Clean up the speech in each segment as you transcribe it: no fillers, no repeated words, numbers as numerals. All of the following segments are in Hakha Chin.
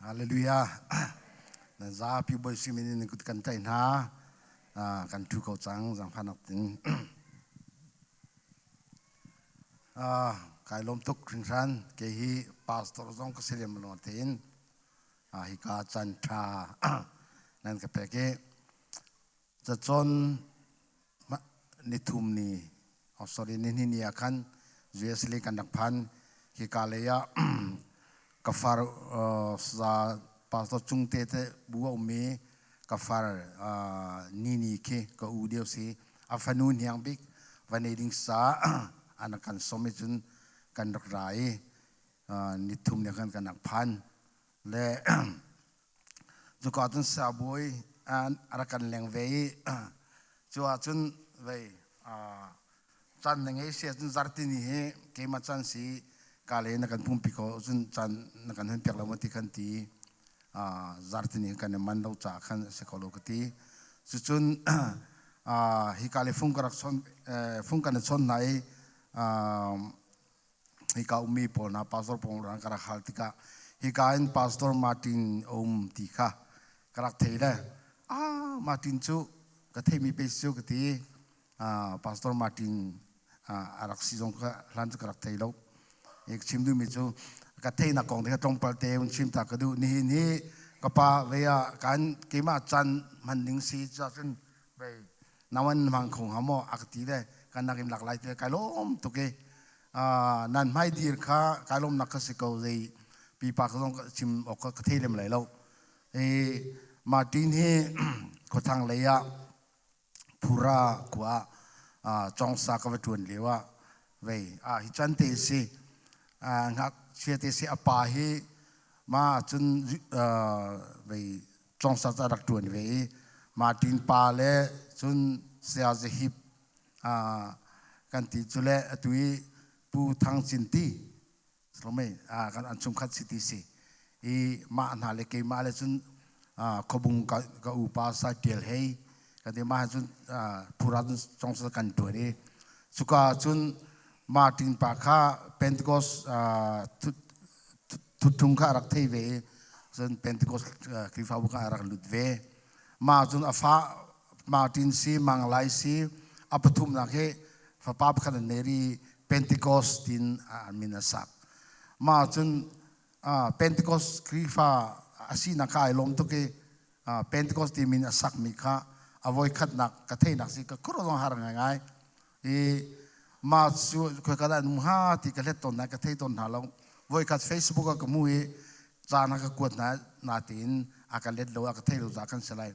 Hallelujah. Nan zapi Bawi Simin in kut kan tlaih hna. Kan thu ko cang zangfahnak tin. Kai lawm tuk hringhran. Kei hi pastor zong ka si lem lo tein hika caan tha nan ka pek i cacawn nithum ni oh sorry nihnih ni ah khan US lei kan rak phan. Hika lei ah ka far za pastor Cungte te bu a ummi ka far Nini khi ka u deuh si. A fanu hniang bik va nei ding sa an rak kan som i cun kan rak ra i nithum ni khan kan rak phan. Le cuka cun siangbawi an rak kan leng ve i cu ahcun vei caan na ngei si ahcun zartini hi keimah caan si ka le na kan pumpi ko cun caan na kan hun pek lo maw ti khan ti zartini kan i man lo caah khan a si kho lo ka ti. Cucun hika le fung ka rak chon fung kan i chon hna i hika ummi pawl hna pastor pawl an ka rak hal tikah hika in pastor Martin a um ti kha ka rak thei le ah Martin cu ka theimi pe cu ka ti. Pastor Martin a rak si zong kha hlan cu ka rak thei lo. Chim duhmi cu ka theihnak kong te kha tlawmpal te un chim ta ka duh. Nihin hi ka pa vei ah kan keimah caan hman ding si cun vei nawan hmang kho hnga maw a ka ti le kan nak in lak lai te kai lawm tuk i nan hmai dir kha kai lawmnak ka si ko. Zei pipa ka zong chim awk ka thei lem lai lo. Martin hi khuathang lei ah Phura khua ah congsa ka va ṭuan lio ah vei hi can te si ngakchia te si a pa hi ma cun vei congsa ca rak ṭuan ve i Martin pa le cun Saya Zahip kan ti cu le atu i Pu Thang Cin Ti Salome kan an chungkhat si ti si i mah hna le keimah le cun khuabung ka upa Sai Tial Hei kan ti mah cun phura cun congsa kan ṭuan i cuka cun Martin pa kha Pentecost thutthung kha a rak thei ve i cun Pentecost Khrihfabu kha a rak lut ve. Mah cun a fa Martin si Mang Lai si a pathumnak hi fapa pakhat an nei i Pentecost tin an min a sak. Mah cun Pentecost Khrihfa a sinak kha ai lawm tuk i Pentecost ti min a sakmi kha a voikhatnak ka theihnak si ka khur zong har ngaingai. I mah cu khoika dah an um hnga ti ka hlet tawn na ka thei tawn hna lo. Voikhat Facebook ah ka hmu i caan a ka kuat hna natein a ka let lo a ka thei lo za kan si lai.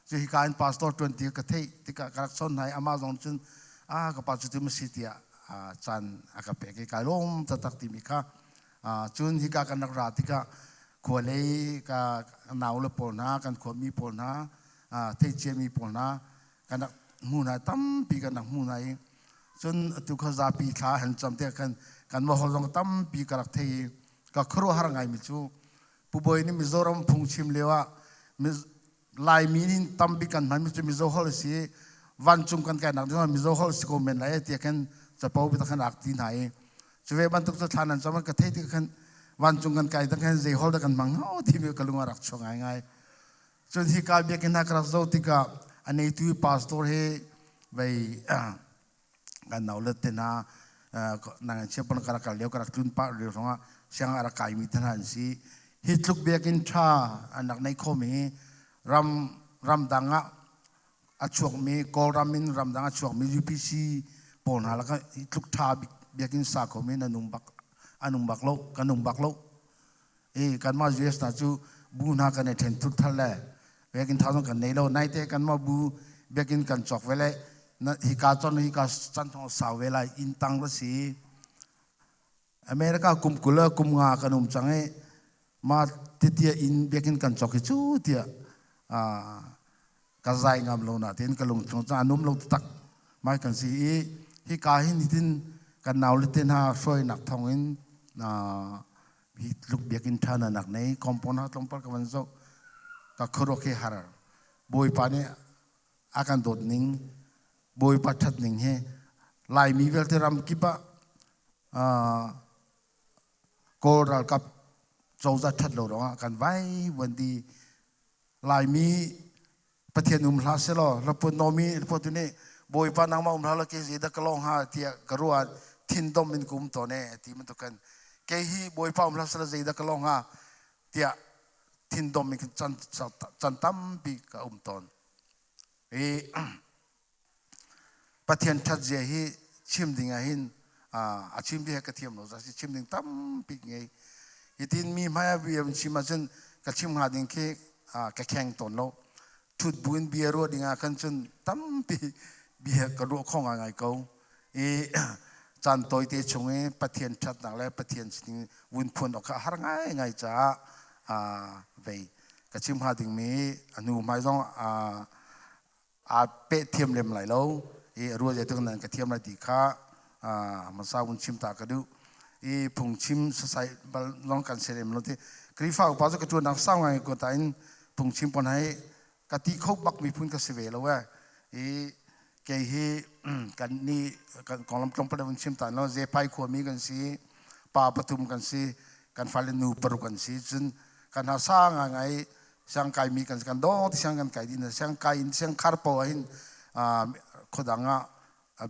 Cu hika in pastor tuan ti ka theih tikah ka rak chon hna i amah zong cun a ka pa cu ti ma si tiah caan a ka pek i kai lawm taktak timi kha. Cun hika kan rak ra tikah khua lei ka nau le pawl hna kan khuami pawl hna theicia mi pawl hna kan rak hmu hna tampi kan rak hmu hna i cun atu kha zapi thla han cam te khan kan va hol zong tampi ka rak thei i ka khuaruahhar ngaimi cu Pu Bawi nih Mizoram phungchim lio ah Laimi nih tambik kan hmanmi cu Mizo holh a si i vancung kan kainak ding Mizo holh si ko men lai tiah khan capo bitak khan ak ti hna i cu ve bantuk cu thla nan cam ka thei tik khan vancung kan kai tak khan zei holh dah kan hmang hnga timi ka lung a rak chuak ngaingai. Cun hi ka biakinn hna ka rak zoh tikah a neitu pastor hi vei kan nau le te hna nang chia pon ka rak kal lio ka rak tlun pah lio zongah siang a rak kaimi te hna an si. Hi tluk biakinn ṭha an rak nei khomi ram ramdang ah a chuakmi Kawlram in ramdang a chuakmi UPC pawl hna lakah hi tluk ṭha biakinn sa khomi na nung bak an um bak lo kan um bak lo. I kanmah US hna cu bu hna kan i ṭhen thut thal le biakinn tha zong kan nei lo. Naite kanmah bu biakinn kan cawk ve le hika con hika can thong sau ve lai inn tang va si. America kum 20 kum 5 kan um cang i ma titia inn biakinn kan cawk hi cu tiah ka zai ngam lo na tin ka lung chung ca num lo tak mai kan si i hi ka hi nitin kan nau le te hna hruai nak thong in hi tluk biakinn ṭha na nak nei compound ha tlawmpal ka van zoh ka khuaruak hi har. Bawipa nih a kan dawt ning Bawipa ṭhat ning hi Laimi vialte ram kip ah Kawl ralkap. Cozah ṭhat lo ruangah kan vai vuan di. Laimi Pathian um hlah selaw laput nomi laput tu nih Bawipa nangmah um hlah law kei zeidah ka lawng hnga tiah ka ruah thin dom in ka um tawn ee ti bantuk khan kei hi Bawipa um hlah selaw zeidah ka lawng hnga tiah thin dom in can can tampi ka um tawn. I Pathian ṭhat zia hi chim ding ah hin a chim ding ka thiam lo za si chim ding tampi ngei. Hitin mi hmai ah bia chim ahcun ka chim hnga ding khi ka kheng tawn lo. Ṭhut buin bia ruah ding ah khan cun tampi bia ka ruah kho ngaingai ko. I caan tawite chung i Pathian ṭhatnak le Pathian sining vun phuan awk kha a har ngaingai caah vei ka chim hnga dingmi a hnu hmai zong aa peh thiam lem lai lo i ruah zeitluk nan ka thiam lai ti kha hmasa vun chim ta ka duh i phungchim sasai bal zong kan si lem lo ti Khrihfa upa cu ka ṭuannak sau ngai ko ta in phungchim pon hai ka ti kho bak miphun ka si ve lo e i kei hi kan ni kan konglam tlawmpal vun chim ta no Zephai khuami kan si pa pathum kan si kan fale nu paruk kan si cun kan ha sa ngai ngai siang kai mi kan kan dong ti siang kan kai din siang kai in siang khar po hin khodang ah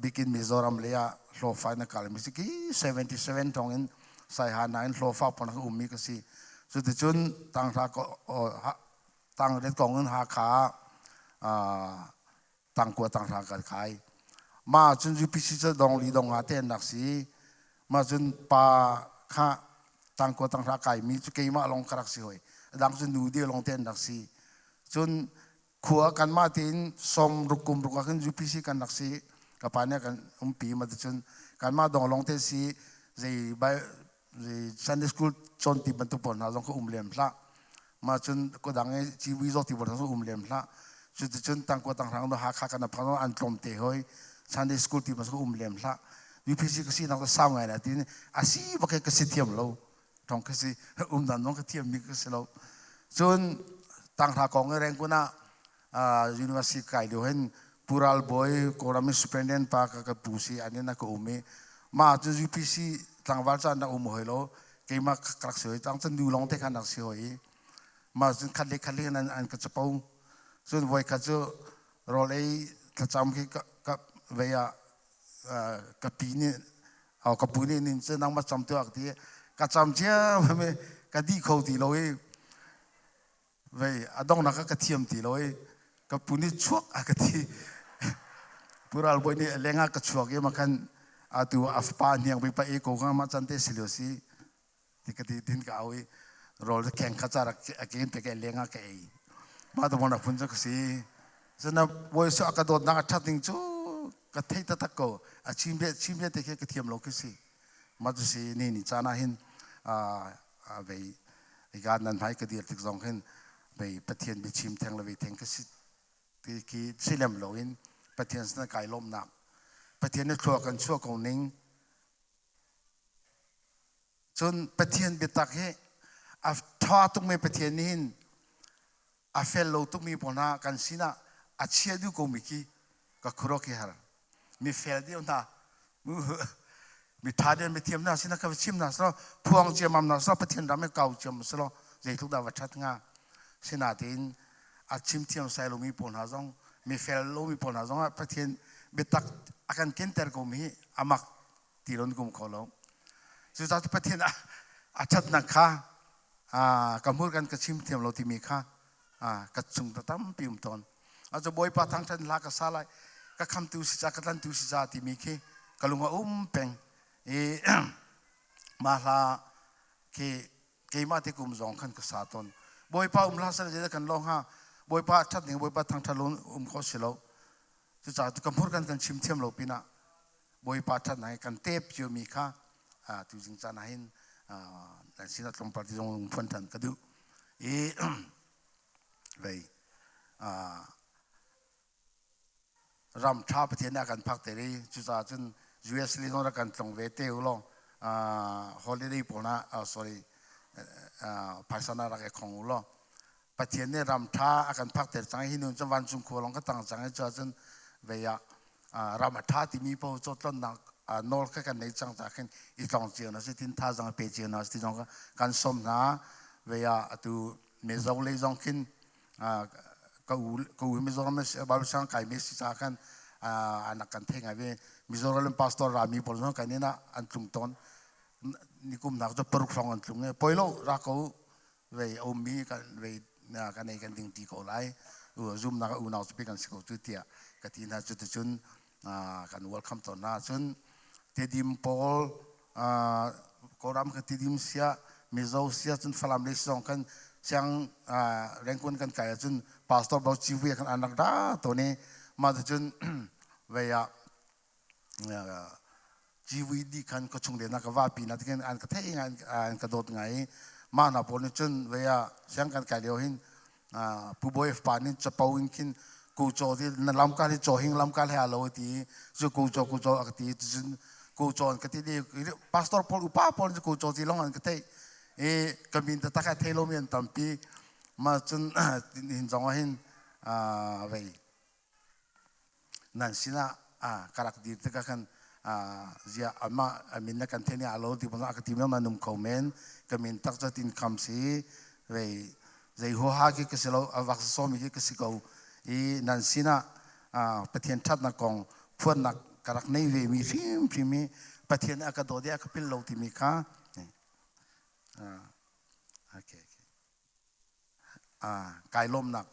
bikin Mizoram le ah hlawfa in a kal mi si ki 77 thong in Saiha na in hlawfa pon ka ummi ka si cuticun tanghra ko tang ret kong in Hakha tangkua tanghra kan kai ma cun UPC cu dong li dong nga te an rak si ma cun pa kha tangkua tanghra kai mi cu keimah lawng ka rak si hoi adang cu nu de lawng te an rak si cun khua kanmah tein som ruk kum ruk ah khin UPC kan rak si ka pa nih kan umpi ma cun kanmah dong lawng te si zei Sunday school cawn ti bantuk pawl hna zong kha um lem hlah. Mah cun kudang i civui zawk ti pawl hna zong um lem hlah. Cuticun tangkua tanghrang do Hakha kan phang an tlawm te hoi. Sunday school ti bantuk um lem hlah. UPC ka sinak cu sau ngai na tin a si bak ka si thiam lo. Thong ka si um dan zong ka thiam mi ka si lo. Cun tanghra kong i Rangoon ah university kai lio hin Pural Bawi Kawlram superintendent pa ka ka pu si an in a ka um i mah cu UPC tlangval caan rak um hoi lo keimah ka rak si hoi tang cun nu lawng te khan rak si hoi i mah cun khat le khat le an an ka capo cun voi khat cu rawl ei thlacam khi ka ka vei ah ka pi nih ka pu nih nin cu nangmah cam tuah ka ti ka cam cia ka di kho ti lo i Vei a donghnak ah ka thiam ti lo i ka pu nih chuak a ka ti. Pu Ral Bawi nih leng ah ka chuak i makhan atu a fapa hniang bik pa e ko nga mah can te si lio si ti ka ti tin ka au i rawl kheng kha ca rak a ken te ka leng ah ka ei. Mah tu mon phun cu ka si. Cun bawi su a ka dawtnak a ṭhat ning cu ka thei taktak ko. A chim bia chim bia te khi ka thiam lo khi si. Mah cu si ni ni caan ah hin vei hika nan hmai ka dir tik zong hin vei Pathian biachim theng le vei theng ka si ti khi si lem loin Pathian sin kai lawmhnak Pathian nih thlua kan chuah ko ning cun Pathian biatak hi a ṭha tukmi Pathian nih hin a fel lo tukmi pawl hna kan sinah a chia duh komi khi ka khuaruah khi har mi fel deuh hna mi ṭha deuh mi thiam hna sinah ka va chim hna selaw phuang ciammam hna selaw Pathian ram i kau ciam selaw zeitluk dah va ṭhat hnga sinatein a chim thiam sai lomi pawl hna zong mi fel lomi pawl hna zong ah Pathian biatak a kan kenter komi hi amak ti lo kum kho lo cucaah Pathian a ṭhatnak kha ka hmur kan ka chim thiam lo timi kha ka chung ta tampi um tawn acu Bawipa thangṭhat hla ka sa lai ka khamtu si ca ka tlantu si ca timi khi ka lung a um peng i mah hla khi keimah te kum zong khan ka sa tawn Bawipa um hlah sal kan lawng ha Bawipa a ṭhat ning Bawipa thangṭhat lo um kho si lo cucaah ka hmur kan kan chim thiam lo pinah Bawipa ṭhatnak he kan tep ciomi kha tuzing caan ah hin nan sinah tlawmpal ti zong lung phuan ṭhan ka duh i vei ram ṭha Pathian nih a kan phak ter i cucaah cun US le zong rak kan tlong ve te u law holiday pawl ah sorry phaisa na rak i khong u law Pathian nih ram ṭha a kan phakter cang hi nun cu vancung khua lawng ka tang cang i cuahcun vei ah ram a ṭha timi paoh chawtlonnak nawl kha kan nei cang caah khin i tlong cio na si tin thazaang pe cio na si ti zong kan sawm hna. Vei ah atu Mizo lei zong khin ka u ka u Mizoram Bible sang kai mi si ca khan anak kan thei ngai ve. Mizoram pastor rami pawl zong kan inn ah an tlung tawn. Nikum nak cu paruk hrawng an tlung i poi lo ra ko vei a ummi kan vei kan ei kan ding ti ko lai. Zumnak unau cu kan si ko cu tiah ka ti hna. Cuticun kan welcome tawn hna. Cun Tedim pawl Kawlram kan Tidim siah Mizo siah cun Falam lei zong kan siang Rangoon kan kai ahcun pastor bo civi kan an rak ra tawn i mah cun vei ah civui dih khan khuachung len ah ka vapi na tikin an ka thei ngai an ka dawt ngai i mah hna pawl nih cun vei ah siang kan kai lio hin Pu Bawi fapa nih capo in khin ku caw ti na lamkal hi caw hing lamkal he aa lo ti cu ku caw ku caw a ka ti cun ku caw an ka ti pastor pawl upa pawl cu ku caw ti long an ka theih i ka min taktak a thei lomi an tampi ma cun hin zong ah hin vei Nan sinah ka rak dir tikah khan ziah amah a min na kan theih nih aa lo ti bang a ka ti men nan um kho men ka min tak cu tin kham si vei zei huaha khi ka si lo a vak sawmi khi ka si ko i nan sinah Pathian ṭhatnak kong phuannak ka rak nei ve mi hrimhrim hi Pathian a ka dawt i a ka pil lo timi kha okay. Kai lawmnak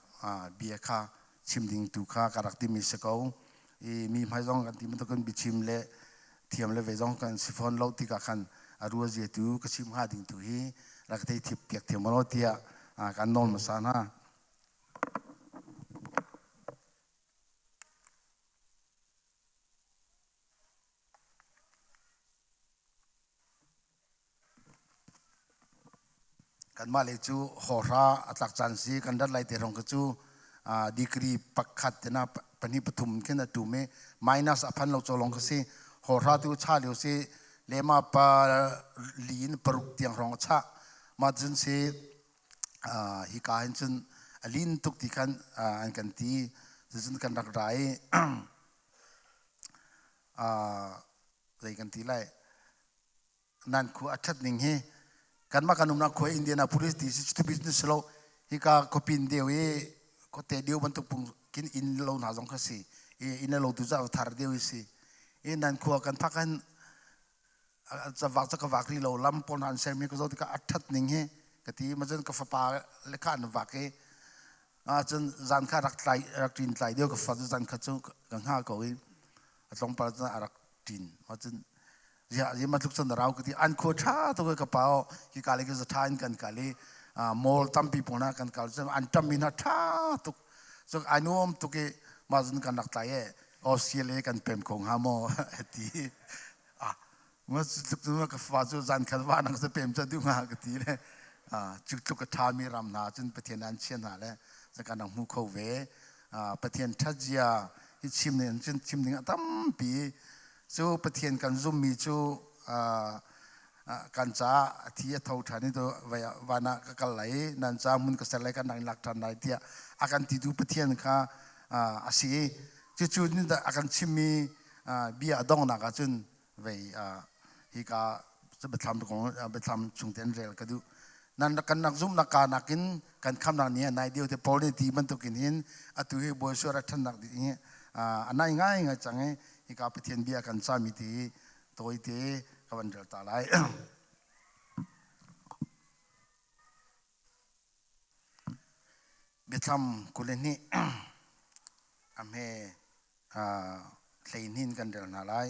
bia kha chim ding tu kha ka rak timi si ko. I mi hmai zong kan ti bantukin biachim le thiam le ve zong kan si fawn lo tikah khan a rua zia tu ka chim hnga ding tu hi rak thei thip piak thiam lo tiah kan nawl hmasa hna. Kanmah lei cu hawhra a tlak caan si kan rat lai te hrawng kha cu degree pakhat tina pahnih pathum khin a tum i minus a phan lo caw lawng kha si. Hawhra tu cha lio si lema pa li in paruk tiang hrawng a chah. Mah cun si hika hin cun a lin tuk ti khan an kan ti. Cucun kan rak ra i zei kan ti lai nan khua a ṭhat ning hi kanmah kan umnak khua Indianapolis ti si cuti business si lo hika khuapin deu i khuate deu bantuk pung kin inn lo hna zong kha si i inn le lo tu cu thar deu i si i nan khua kan phak hin cavak cu ka vak rih lo lam pawl hna an sermi ka zoh tikah a ṭhat ning hi ka ti ma cun ka fapa le kha an vak i cun zan kha rak tlai rak ṭin tlai deu ka fa cu zan kha cu ka hnga ko i a tlawmpal cun a rak ṭin cun ziah zi matluk cun rau ka ti an khua ṭha tuk ka pa hi ka le ka za ṭha in kan kal i mall tampi pawl hna kan kal cun an ṭammi hna ṭha tuk cun ai nuam tuk i mah cun kan rak tlai e Australia kan pem ko hnga maw ti ah ma tluk cu ka fa cu zan khat va nang sa pem ca duh hnga ka ti le cu tluk a ṭhami ram hna cun Pathian an chia hna le kan rak hmu kho ve Pathian ṭhatzia hi chim ning cun chim ding a tampi cu Pathian kan zummi cu kan caah a thi a tho ṭhan i van ah ka kal lai i nan ca hmun ka ser lai kan rak in lak ṭhan lai tiah a kan titu Pathian kha a si i cucu a kan chimmi bia a donghnak ah cun vei hika biathlam biathlam chung te an rel ka duh nan kan nak zumhnak ka nakin kan khamnak ni a nai deuh te Paul nih ti bantukin hin atu hi Bawi suara ṭhannak ding hi a nai ngai ngai cang i hika Pathian bia kan cami ti tawite ka van rel ta lai. Biathlam 22 a hme hleihnin kan rel hna lai.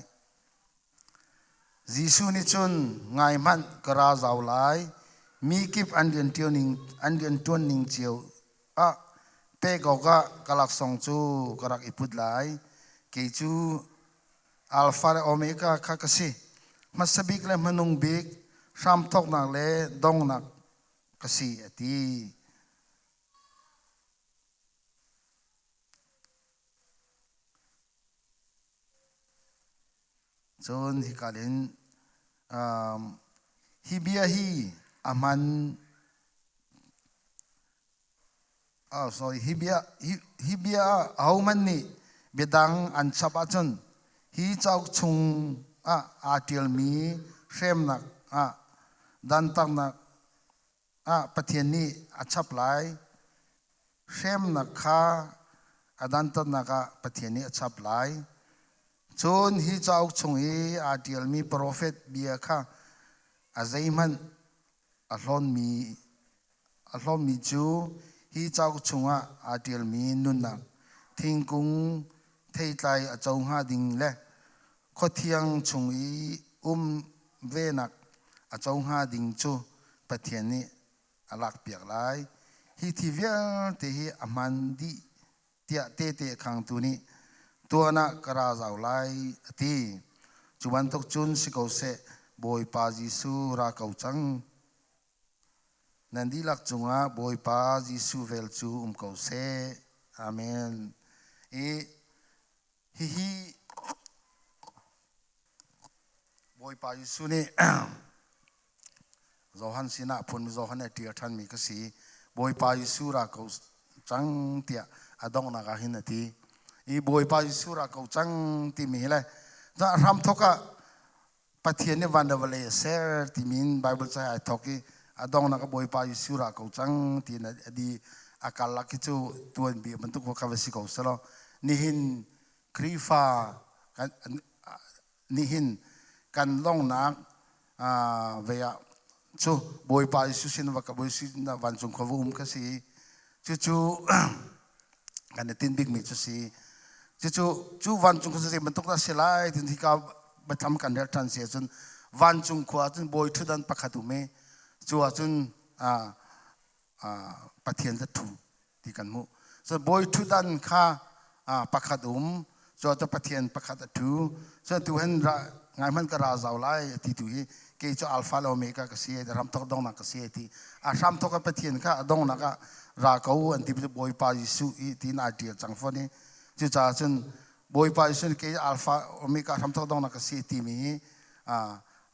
Jesuh nih cun ngai hmanh ka ra zau lai mi kip an rianṭuan ning cio ah pek awkah ka laksawng cu ka rak i put lai. Kei cu Alpha le Omega kha ka si. Hmasa bik le hmanung bik, hramthawknak le donghnak ka si, a ti. Cun hika in hi bia hi a hman oh sorry hi bia hi, hi bia ah ahohmanh nih biadang an chap ahcun hi cauk chung ah aa ṭialmi hremnak ah dantatnak. ah Pathian nih a chap lai. Hremnak kha a dantatnak ah Pathian nih a chap lai. Cun hi cauk chung i aa ṭialmi profet bia kha a zeihmanh a hlawnmi a hlawmmi cu hi cauk chungah aa ṭialmi nunnak thingkung theitlai a co hnga ding le khuathiang chung i um venak a co hnga ding cu Pathian nih a lakpiak lai. Hi thi vialte hi a hman dih tiah tehte khangtu nih tuan ah ka ra zau lai a ti. Cu bantuk cun si ko seh, Bawipa Jesuh ra ko cang. Nan dihlak cungah Bawipa Jesuh vel cu um ko seh. Amen. I hihi Bawipa Jesuh nih Johan sinah phun Johan a ṭial ṭhanmi ka si. Bawipa Jesuh ra ko cang tiah a donghnak ah hin a ti. I Bawipa Jesuh ra ko cang timi hi le hramthawk ah Pathian nih van le vawlei a ser timi in Bible ca ai thawk i a donghnak ah Bawipa Jesuh ra ko cang tiin a di a karlak hi cu tuanbia bantuk kha va si ko selaw nihin Khrihfa kan nihin kan longnak ve ah cu Bawipa Jesuh sin va ka Bawi sin vancung khua va um ka si cucu kan i tinh bikmi cu si cucu cu vancung khua cu bantuk dah si lai tin hika biathlam kan rel ṭhan si ahcun vancung khua ahcun bawi ṭhutdan pakhat um i cu ahcun Pathian cu ṭhu ti kan hmuh. Cun bawi ṭhutdan kha pakhat um, cu ah Pathian pakhat a ṭhu. Cun tu hin ngai hmanh ka ra zau lai a ti tu hi kei cu Alpha le Omega ka si, hramthawk donghnak ka si a ti. A hramthawk ah Pathian kha a donghnak ah ra ko an ti Bawipa Jesuh i tiin aa ṭial cang fawn i cucaah cun Bawipa Jesuh nih kei Alpha Omega hramthawk donghnak ka si timi hi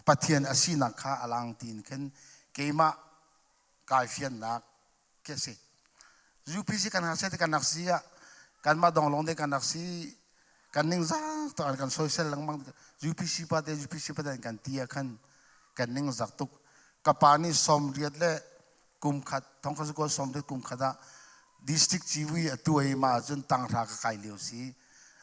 Pathian a sinak kha a lang tiin khin keimah kai fiannak khi a si. UPC kan hngakchia te kan rak si ah kanmah dong lawng te kan rak si kan ningzak tuk an kan soisel lengmang UPC pa te UPC pa te kan ti ah khan kan ningzak tuk ka pa nih sawm riat le kum khat thong kha ko sawm riat kum khat ah district civui a tuai ma cun tanghra ka kai lio si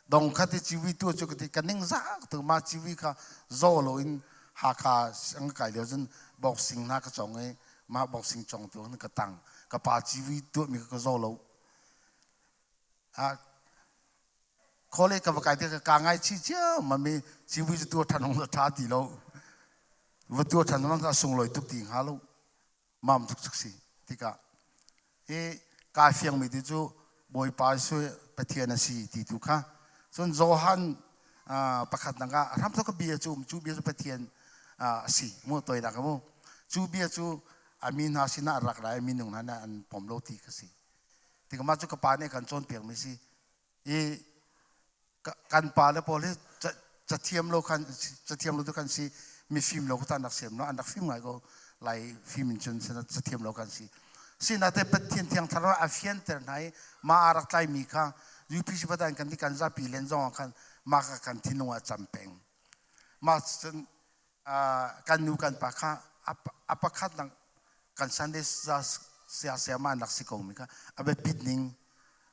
dong khat i civui tu cu ka ti ka ningzak tuk ma civui kha zaw lo in Hakha ang kai lio cun boxing hna ka cong i mah boxing congtu khan ka tang ka pa civui tuahmi kha ka zaw lo khawle ka va kai te ka ngai chi cio mami civui cu tuah than hong tha ti lo va tuah than hong ka sunglawi tuk ti hnga lo mam tuk tuk si tikah i kaa fiangmi ti cu Bawipa cu Pathian a si ti tu kha cun Johan pakhat nak ah hramthok ka bia cu cu bia cu Pathian a si mu toinak mu cu bia cu a mi hna sinah a rak lai minung hna nih an pom lo ti ka si tikah mah cu ka pa nih kan cawnpiak mi si i kan pa le pawl hi cathiam lo khan cathiam lo tu kan si mifim lo ta nak siam no an rak fim ngai ko lai fim in cun cathiam lo kan si sinate Pathian thiang thlarau a fianter hna i ma a rak tlai mi kha UPC patan kan ti kan zapi len zong ah khan ma ka kan thinlung ah cam peng ma cun kan nu kan pa kha a pakhat nak kan Sunday sia siama an rak si ko mi kha a biapit ning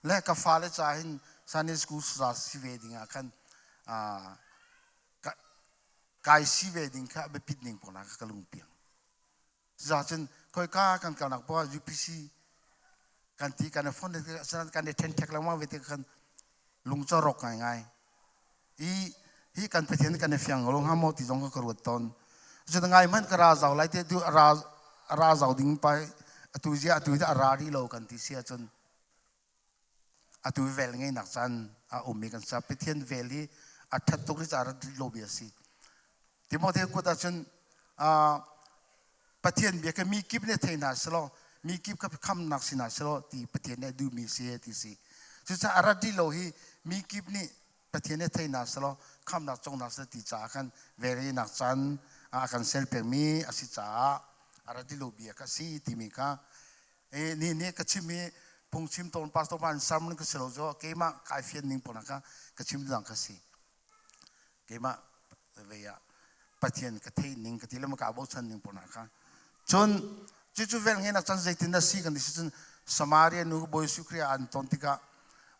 le ka fale ca hin Sunday school sa si ve ding ah khan kai si ve ding kha a biapit ning pawl ka lungpiang Cucaah khoika kan kalnak poah UPC kan ti kan i fon kan i ṭhenṭhek lengmang ve tik khan lung cu rawk ngaingai. I hi kan Pathian kan i fiang lo hnga maw ti zong ka ruat tawn. Cun ngai hmanh ka ra zau lai te tu ra ra zau ding pa atu zia atu a ra rih lo kan ti si ahcun atu vel ngeinak caan a um mi kan sa Pathian vel hi a ṭhat tuk ri caah lo bia si. Timote kut ahcun Pathian bia kha mi kip nih thei hna selaw mi kip kha khamnak si hna selaw ti Pathian nih a duhmi si ti si. Cucaah a rat rih lo hi mi kip nih Pathian nih thei hna selaw khamnak congnak selaw ti caah khan velngeihnak caan a kan ser pengmi a si caah a rat rih lo bia kha si timi kha ni nih ka chim i phungchim tawn pastor pa an sermon ka si lo cu keimah kai fian ning pawl kha ka chim dang ka si keimah vei ah Pathian ka theih ning ka ti le ka bochan ning pawl kha cun. Cucu velngenak can zeitin dah si kan ti si cun Samaria nu Bawi Jesuh Khrih an ton tikah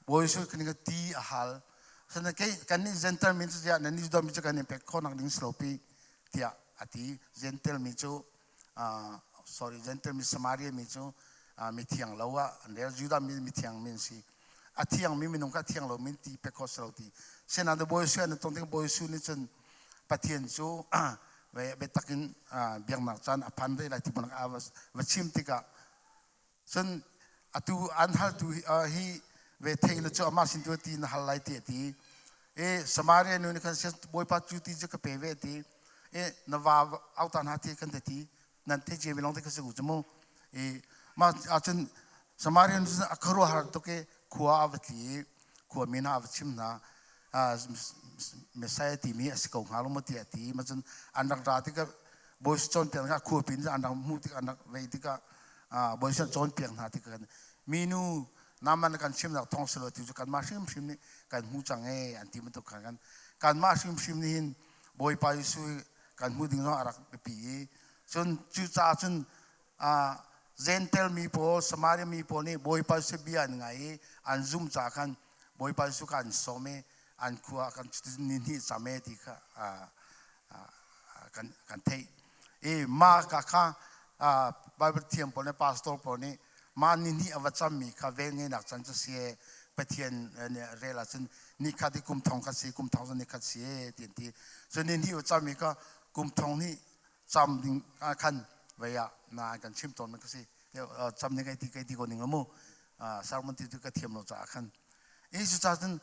Bawi Jesuh Khrih nih ti a hal. Sana kei kan nih Gentile mi cu tiah nan Judah mi cu kan in pek khawh nak ding si lo pi tiah a ti. Gentile mi cu sorry Gentile mi Samaria mi cu mithiang lo ah an rel. Judah mi mithiang mi an si. A thiang mi minung kha a thiang lo mi ti pek khawh si lo ti. Sinain Bawi Jesuh an ton tikah Bawi Jesuh nih cun Pathian cu biatak in biaknak caan a phan ve lai ti bantuk a va chim tikah cun atu an haltu hi ve thei na cu amah sin tu ti na hal lai ti a ti e Samaria nu nih khan Bawipa cu ti cu ka pe ve ti e na va auta hna ti kan te ti nan the cia mi lawng te ka si ku cu mu i mah ahcun Samaria nu cu a khuaruahhar tuk i khua a va tli i khua mi hna a va chim hna Messiah timi a si ko hnga lo maw tiah a ti ma cun an rak ra tikah Bawi cawnpiak hna khuapi in an rak hmuh tikah an rak vei tikah Bawi cawnpiak hna tikah minu naman kan chimnak thawng si lo ti cu kanmah hrimhrim nih kan hmu cang ee an ti bantuk khan kan kanmah hrimhrim nih hin Bawipa Jesuh kan hmuh ding zong a rak biapi i cun cucaah cun Gentel mi pawl Samaria mi pawl nih Bawipa Jesuh bia an ngai i an zum caah khan Bawipa Jesuh kha an sawm i an khua kan ni hnih cam e ti kha kan kan theih i mah ka kha Bible thiam pawl nih pastor pawl nih mah ni hnih a va cammi kha vel ngeinak can cu si e Pathian nih rel ahcun ni khat i kum thong khat si kum thong cu ni khat si e ti an ti cu ni hnih a cammi kha kum thong hnih cam ding ah khan vei ah na kan chim tawn ka si cam ning kai ti kai ti ko ning amu sermon ti tu ka thiam lo caah khan i cu ca cun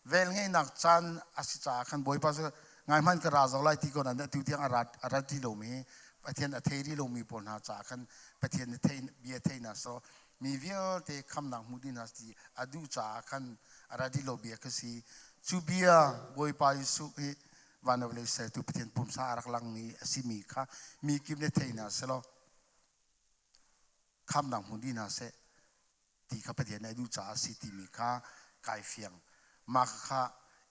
vel ngeihnak caan a si caah khan Bawipa cu ngai hmanh ka ra zau lai ti ko nan atu tiang a rat a rat rih lomi Pathian a thei rih lomi pawl hna caah khan Pathian nih thei bia thei na so mi vialte khamnak hmu ding hna ti a duh caah khan a rat rih lo bia ka si cu bia Bawipa Jesuh hi van le vawlei sertu Pathian pumsa a rak langmi a simi kha mi kip nih thei hna selaw khamnak hmu dih hna seh ti kha Pathian nih a duh caah a si timi kha kai fiang. Mah kha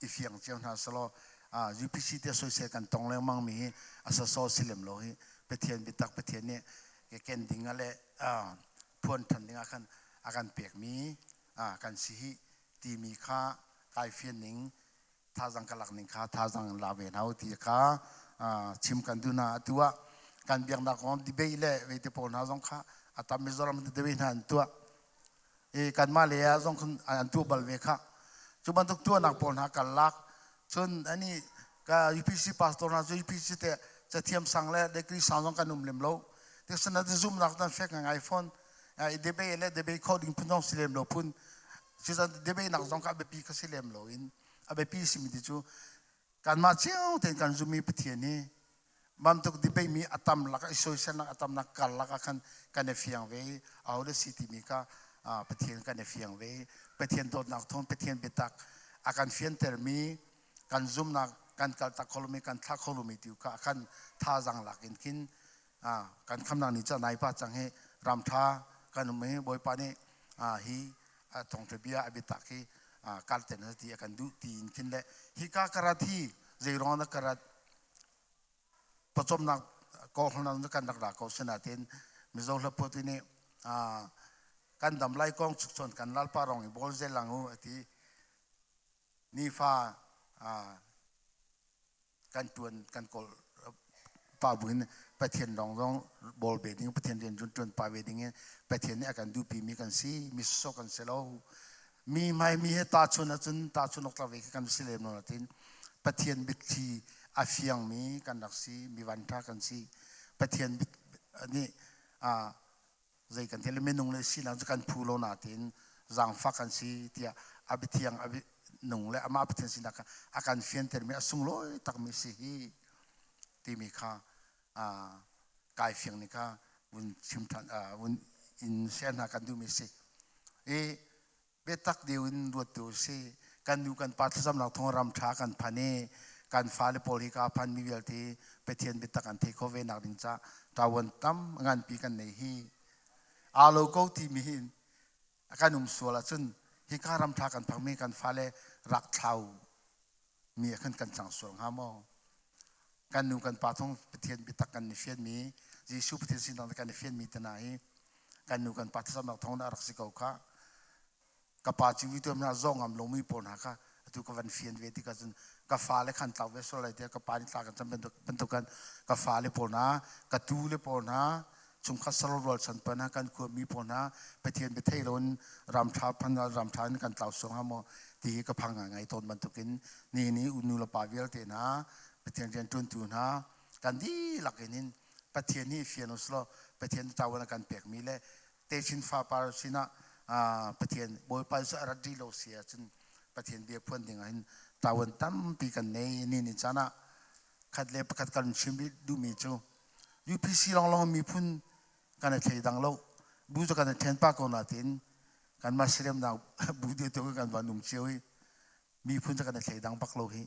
i fiang cio hna selaw UPC te soisel kan tong lengmang mi hi a sasaw si lem lo hi Pathian biatak Pathian nih ken ding ah le phuan than ding ah khan a kan pekmi kan si hi timi kha kai fian ning thazang ka lak ning kha thazang la ve hna u ti kha chim kan duh hna. Atu ah kan biaknak kong debate le veite pawl hna zong kha a tam Mizoram debate hna an tuah i kanmah le ah zong khan an tuah bal ve kha. Cu bantuk tuahnak pawl hna kan lak cun ani ka UPC pastor hna cu UPC te cathiam sang le degree sang zong kan um lem lo. Tiksan na zumnak dan fek ngai phone i debate le debate kho ding phun zong si lem lo phun Cucaah debate nak zong kha a biapi kha si lem loin a biapi simi ti cu kanmah cio tein kan zummi Pathian hi bantuk debate mi a tam lak i soiselnak a tamnak karlak ah khan kan i fiang ve i aho dah si timi kha Pathian kan i fiang ve i Pathian dawtnak thawng Pathian biatak a kan fiantermi kan zumnak kan kaltak kho lomi kan thlah kho lomi tu kha khan thazaang lak in khin kan khamnak ni cu nai pa cang hi ram ṭha kan um i Bawipa nih hi thawngṭha bia a biatak hi kalten ti a kan duh ti in khin le hika ka rat hi zeiruang dah ka rat pawcawmnak kawlhawlnak kan rak ra ko sinain Mizo hlaphuatu nih kan dam lai kong chukchon kan lalpa rong i bawl zel lang u ati nifa kan ṭuan kan kawl pa buin Pathian lawng zong bawl ve ding Pathian rian ṭuan ṭuan pa ve ding in Pathian nih a kan duhpi mi kan si mi sawsawh kan si lo mi hmai mi he tahchun ahcun tahchun awk tlak ve khi kan si lem lo natin Pathian mitthli a fiang mi kan rak si mi vanṭha kan si Pathian nih zei kan thil minung le sinak cu kan phu lo natin zaangfak kan si tiah a biathiang a nung le amah Pathian sinak kha a kan fiantermi a sunglawi takmi si hi timi kha kai fiang ni kha vun chim ṭhan vun in share hna kan duhmi si i biatak deuh in ruat tu si kan nu kan pa thlacamnak thawng ram ṭha kan phan i kan fale pawl hi ka phan mi vialte Pathian biatak an thei kho ve nak ding ca ṭawan tam nganpi kan nei hi aa lo ko ti mi hin kan um sual ahcun hika ram ṭha kan phak mi kan fale rak thlau mi ah khan kan cang sual hnga maw? Kan nu kan pa thawng Pathian biatak kan i fianmi Jesuh Pathian sinak kan i fianmi te hna hi kan nu kan pa thlacamnak thawng a rak si ko kha. Ka pa civi tuam hna zawng ngam lomi pawl hna kha atu ka van fian ve tikah cun ka fale khan tlau ve sual lai tiah ka pa nih tla kan cam bantuk kan ka fale pawl hna, ka tu le pawl hna, chungkhat saro rualchan pa hna, kan khuami pawl hna Pathian bia thei loin ramṭha phan ramṭha in kan tlau sual hnga maw ti hi ka phang ngai tawn bantukin ni ni nu le pa vialte hna Pathian rianṭuantu hna kan dihlak in hin Pathian nih fian usulaw Pathian ṭawan a kan pekmi le techin fapar sinah Pathian Bawipa cu a rat rih lo si ahcun Pathian bia phuan ding ah hin ṭawan tampi kan nei. Ni ni caan ah khat le pakhat kan chim rih duhmi cu UPC lawnglawng miphun kan i thleidang lo. Bu cu kan i ṭhen pah ko nain kanmah siaremnak bu deuh deuh in kan van um cio i miphun cu kan i thleidang bak lo hi.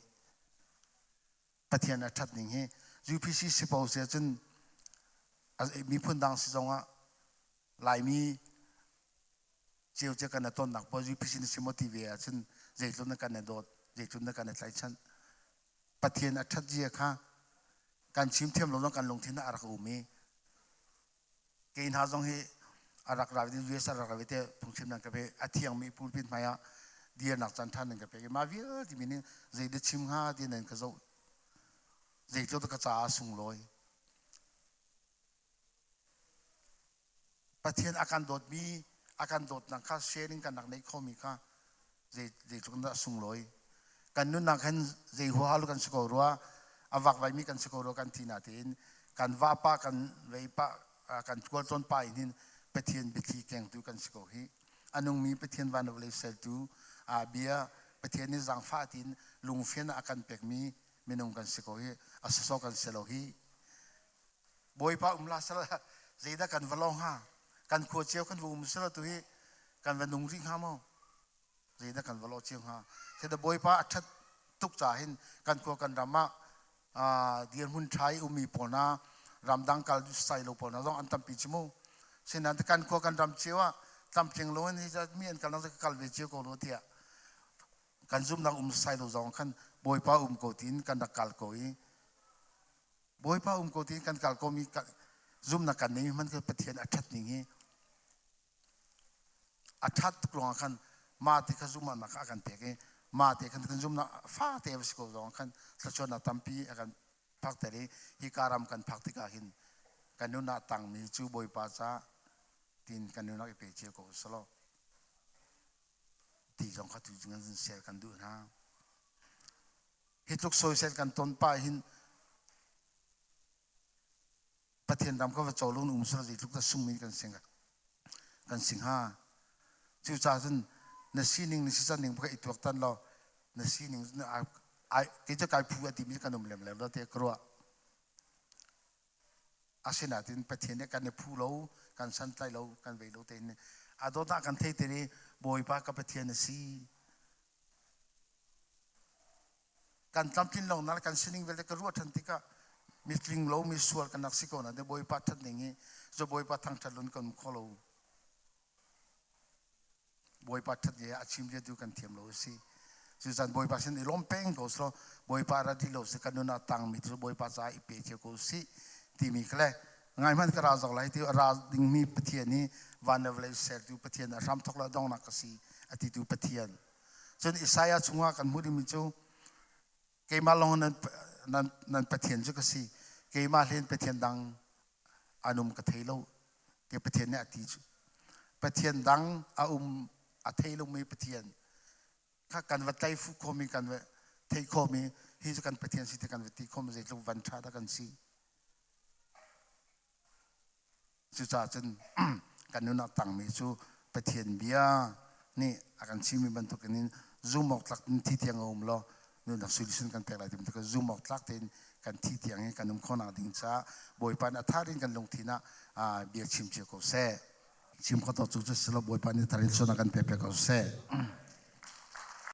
Pathian a ṭhat ning hi UPC si po si ahcun miphun dang si zongah Laimi cio cio kan i tonnak paoh UPC na si maw ti ve ahcun zeitluk na kan i dawt, zeitluk na kan i tlaihchan. Pathian a ṭhat zia kha kan chim thiam lo zong kan lungthin ah a rak um i kei hna zong hi a rak ra US a rak ra te phungchim nan ka pe a thiangmi pulpit hmai ah dirnak caan ṭha nan ka pek i mah vialte mi nih zei dah chim hnga ti nan ka zoh zeitluk ka caah sunglawi. Pathian a kan dawtmi a kan dawtnak kha sharing kan rak neih khomi kha zeitluk in dah sunglawi. Kan nunnak hin zei huaha lu kan si ko rua, a vakvaimi kan si ko rua kan ti natein kan vapa kan veipa kan khualtlawn pa in hin Pathian biathli kengtu kan si ko hi. A nungmi Pathian van vawlei sertu a bia Pathian nih zaangfah tiin lungfian a kan pekmi minung kan si ko hi. A sawsawh kan si lo hi. Bawipa um la sal zeidah kan va lawng hnga? Kan khua cio kan va um sala tu hi kan va nung rih hnga maw? Zeidah kan va lawh cio hnga? Seda Bawipa a ṭhat tuk ca hin kan khua kan ram ah dirhmun ṭha i ummi pawl hna ramdang kal sai lo pawl hna zong an tampi ci mu. Sinain kan khua kan ram cio ah tlamtling lo in hi mi an kalnak ka kal ve cio ko lo tiah kan zumnak um sai lo zong khan Bawipa um ko tiin kan rak kal ko i Bawipa um ko tiin kan kal komi zumnak kan neimi hmanh khi Pathian a ṭhat ning hi a ṭhat tuk ruangah khan mah ti kha zumhnak a kan pek i mah te khan kan zumnak fate va si ko zong khan thluachuahnak tampi a kan phakter i hika ram kan phak tikah hin kan nun ah tangmi cu Bawipa ca tin kan nunnak i pe cio ko usalaw ti zong kha tu kan share kan duh hna. Hi tluk soisel kan ton pah hin Pathian ram ka va co lo um sal zeitluk dah sungmi kan sing kan sing ha. Cucaah cun na sining na sican ning baka i tuaktan law na sining ai kei cu kai phu a timi kan um lem lem lo te ka ruah. Asinain Pathian nih kan i phu lo, kan santlai lo, kan vei lo tein a dawtnak kan thei te i Bawipa ka Pathian a si. Kan tlamtlin lonak le kan sining vialte ka ruah ṭhan tikah mitling lo mi sual kan rak si ko na Bawipa ṭhat ning hi cu Bawipa thangṭhat lun kan um kho lo. Bawipa ṭhat ye a chim tu kan thiam lo a si. Cucan Bawipa sin i lawm peng ko selaw Bawipa ra di lo si kan nun ah tangmi cu Bawipa caah i pe cio ko sih timi kha le ngai hmanh ka ra zok lai ti a ra dingmi Pathian hi van le vawlei sertu Pathian a hramthok le donghnak ka si a titu Pathian. Cun Isaiah chungah kan hmuh dingmi cu keimah lawng nan, nan, nan Pathian cu ka si keimah hlen Pathian dang an um ka thei lo ti Pathian nih a ti cu Pathian dang a um a thei lomi Pathian kha kan va tlai fuh khomi kan va thei khomi hi cu kan Pathian si ti kan va ti khomi zeitluk van ṭha dah kan si. Cucaah cun kan nun ah tangmi cu Pathian bia nih a kan chimmi bantukin zum awk tlak in thi tiang a um law nunnak solution kan pek lai ti bantuk zum awk tlak tein kan thi tiang in kan um khawhnak ding caah Bawipa nih a thar in kan lungthin ah bia chim cio ko seh. Chim kho to cu cu si lo Bawipa nih thar in suan a kan pek pek ko seh.